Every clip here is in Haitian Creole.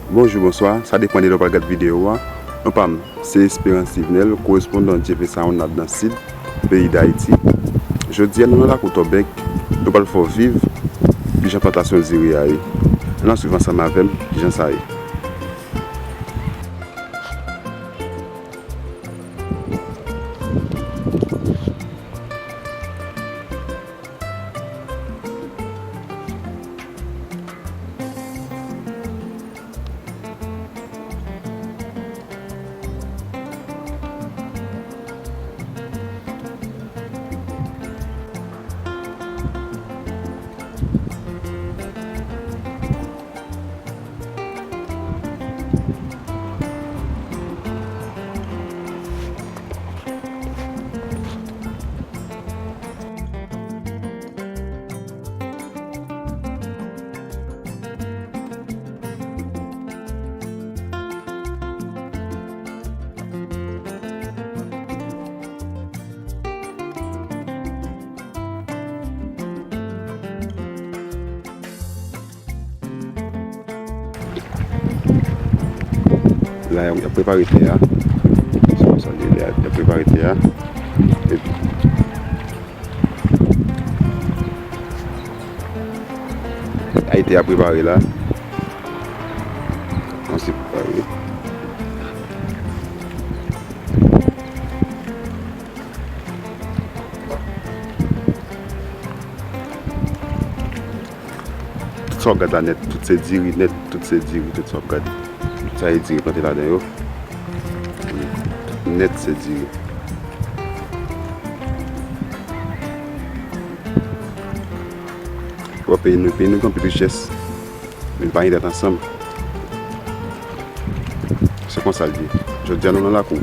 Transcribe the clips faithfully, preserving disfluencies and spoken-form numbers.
Bonjou, bonswa, sa depann de lè w pral gad videyo a. Non pa m, se Espérance Yvenel, korespondan J P Sound nan Sid, peyi Dayiti. Jodi a, nou nan lakou Tòbèk, nou pral fè w viv kijan plantasyon diri a ye. Ann al swiv ansanm avè m kijan sa ye. La, y ap, y ap prepare tè a. Se konsa l ye, y ap, y ap prepare tè a. Epi, ay, tè a prepare la. Kòmanse prepare. Tout sa w ap gad la nèt, tout se diri nèt, tout se diri, tout sa w ap gad. Tout sa e diri plante ladan yo. Wi, tout nèt se diri. Wè, peyi nou, peyi nou gen anpil richès. Men nou pa gen tèt ansanm. Se konsa l ye. Jodi a, nou nan lakou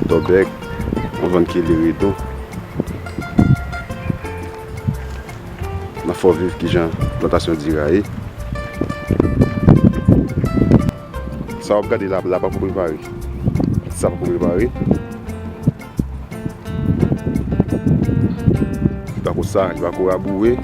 Tòbèk, yon zòn ki rele Redon. N ap fè w viv kijan plantasyon diri a ye. Sa w ap gade la, la pako prepare. Sa pako prepare. Li pako sa, li pako raboure. Sa.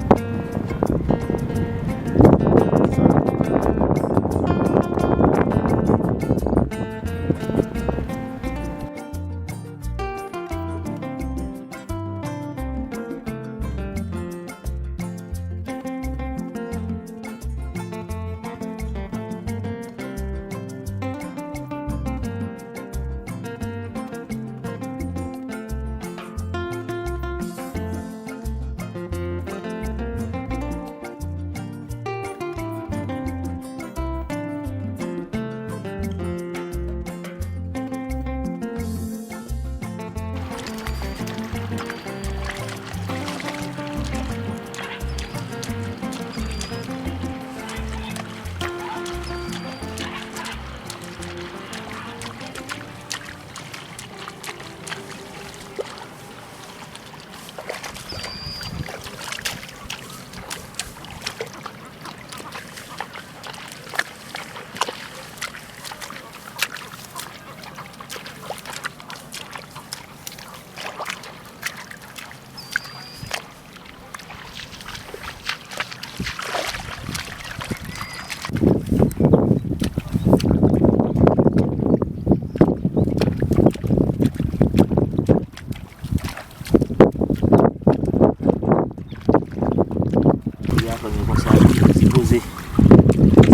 Kounye a, fanmi, konsa, sipoze, si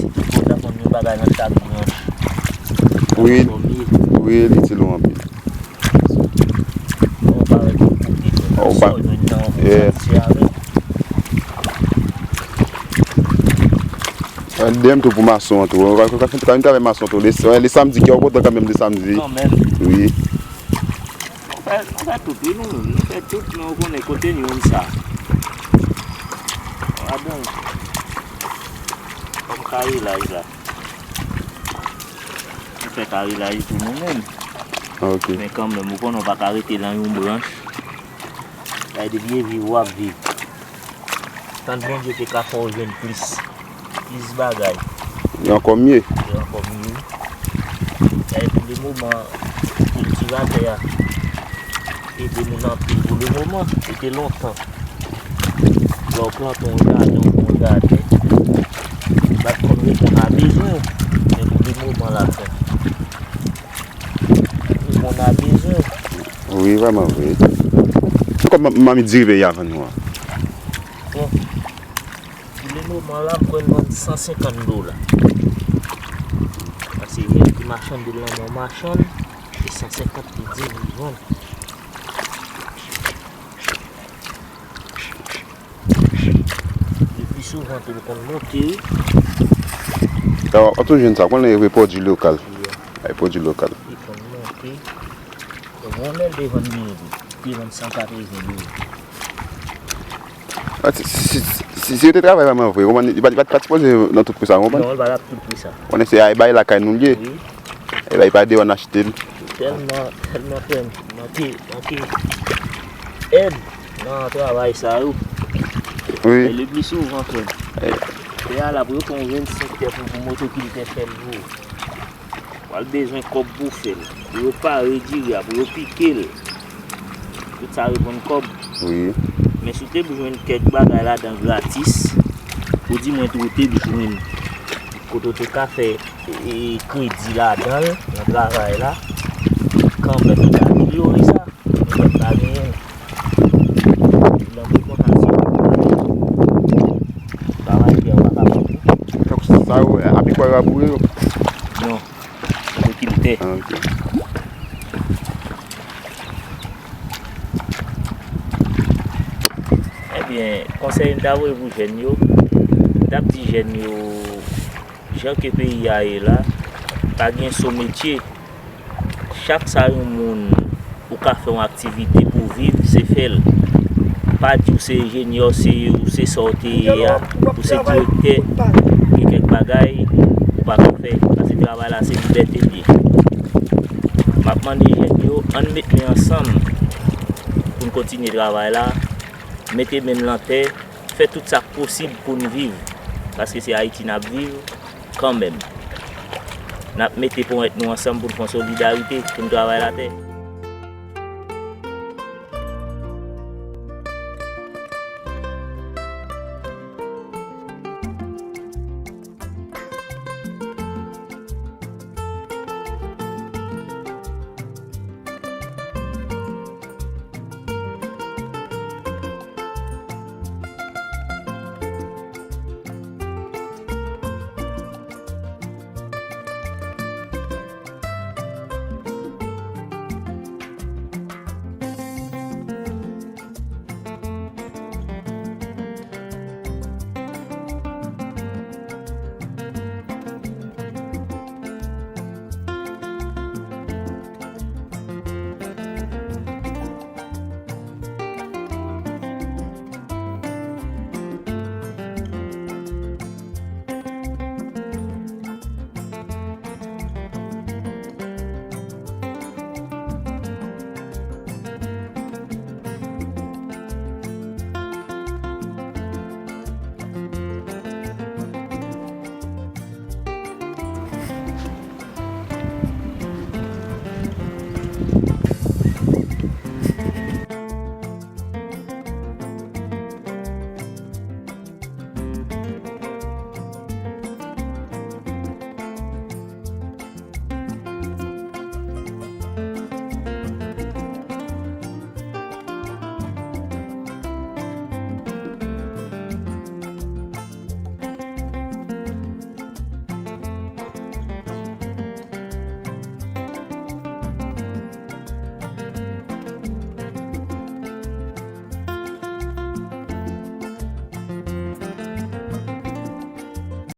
tout moun ta konn yon bagay nan chak branch, wi, wi, li itil ou anpil. Ou pa wè ki koup li fè. Ou pa, yeah. Dèyè m tou pou mason an tou. Ou ka, ou ka fè yon travay mason tou. Le, le samdi, kè w kontan kanmenm le samdi. Kanmenm. Wi. Nou fè, nou fè tout, wi, nou menm. Nou fè tout, men ou konnen kote n youn sa. A bon. Kòm karilaj la. Nou fè karilaj tou nou menm. Ok. Men kanmenm, ou konnen w pa ka rete nan yon branch. Sa vle di, depi e viv, w ap viv. Tann Bondye te ka fè w jwenn plis, plis bagay. E ankò mye. E ankò mye. E pou le moman, kiltivatè a ede moun anpil pou le moman. Se te lontan. Lè w plante yon jaden, ou gen yon jaden, ou pa t konn reponn a bezwen w. Men pou le Moman la fè. Moun a bezwen. Wi, vrèman vre. Kòman manmi diri peyi a vann nou an? Bon, pou le moman la, m kwè l vann san senkant dola. Paske nèg ki machann de l nan men machann, se san senkant li di li vann. Epi souvan tou l konn monte, wi. Sa w ap toujou jwenn sa, w konnen e pwodui lokal. Yeah. E pwodui lokal. Li konn monte. Bon, lè l te vann byen tou. Li te vann san katreven dola. Ah, si, si, si, si yo te travay vrèman vre, w konprann, li pa, li pa, pa t sipoze nan tout pri sa, w konprann? Non, li pa t ap tout pri sa. Konnen se ay bay lakay nou l ye. Wi. E bay pa deyò n achte l. Tèlman, tèlman frè m, manke, manke èd nan travay sa yo. Wi. E le pli souvan, frè m. Tè a la, pou yo fè yon vennsenk tè pou, pou motokiltè fè l pou ou. W al bezwen kòb pou fè l. Pou yo pare diri a, pou yo pike l. Tout sa reponn kòb. Wi. Men si w te jwenn kèk bagay ladan l gratis, ou di mwen tou ou te jwenn kote w te ka fè, e, kredi ladan l, nan travay la, kanmenm, ou ta amelyore sa. Mwen pa genyen. Nan de konsa, si w travay tè a, w pa ka pran. Donk, sa yo, apikwa yo ap boure yo? Non. Motokiltè. Ah, ok. Ebyen, konsèy m ta voye pou jèn yo, m t ap di jèn yo, jan ke peyi a ye la, pa gen so metye. Chak sa yon moun ou ka fè yon aktivite pou viv, se fè l. Pa di w se enjenyè, se, ou se sa w te ye a, ou se direktè, gen kèk bagay ou pa ka fè, paske travay la se libète l ye. M ap mande jèn yo, ann met men ansanm pou n kontinye travay la, mete men n lan tè, fè tout sa k posib pou n viv, paske se Ayiti n ap viv kanmenm. N ap mete ponyèt nou ansanm pou n fè yon solidarite, pou n travay latè.